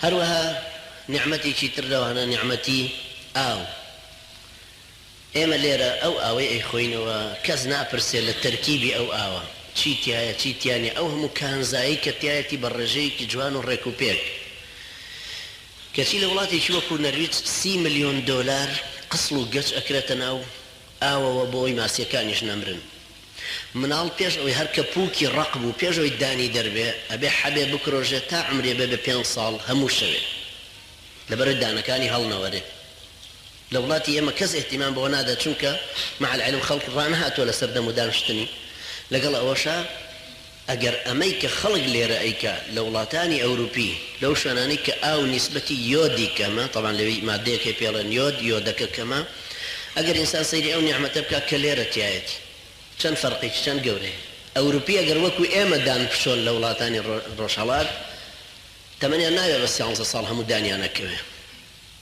هەروەها نیعمەتێکی تر لەوانە نیعمەتی ئاو. ئێمە لێرە ئەو ئاوەی ئەیخۆینەوە کەس ناپرسێ لە تەرکیبی ئەو ئاوە چی تیایە چی تیا نیە، ئەو هەموو کانزایەی کە تیایەتی بە ڕێژەیەکی جوان و ڕێک و پێک. کەچی لە وڵاتێکی وەکو نەرویج سی ملیۆن دۆلار قسڵ و گەچ ئەکرێتە ناو ئاوەوە بۆ ئەوەی ماسیەکانیش نەمرن. مناڵ پێش ئەوەی هەر کە پووکی ڕەق بوو پێش ئەوەی دانی دەربێ ئەبێ حەبێ بکرۆژێ تا عومری ئەبێ بە پێنج ساڵ هەموو شەوێ لەبەرئەوەی دانەکانی هەڵنەوەرێ. لە وڵاتی ئێمە کەس ئیهتیمام بەوە نادات چونکە مع العلم خەڵک ڕانەهاتووە لەسەر دەم و دانشتنی لەگەڵ ئەوەشا ئەگەر ئەمەی کە خەڵک لێرە ئەیکا لە وڵاتانی ئەوروپی لەو شوێنانەی کە ئاو نیسبەتی یۆدی کەمە تەبعەن لەوێ مادەیەک هەیە پێڵێن یۆد یۆدەکە کەمە ئەگەر ئینسان سەیری ئەو نیعمەتە بکا کە لێرە تیایەتی چەند فەرقێکی چەند گەورەیە ئەوروپی ئەگەر وەکو ئێمە دان بشۆن لە وڵاتانی ڕۆژهەڵات تەمەنیان نابێ بە سیانزە ساڵ هەموو دانیان ئەکەوێ.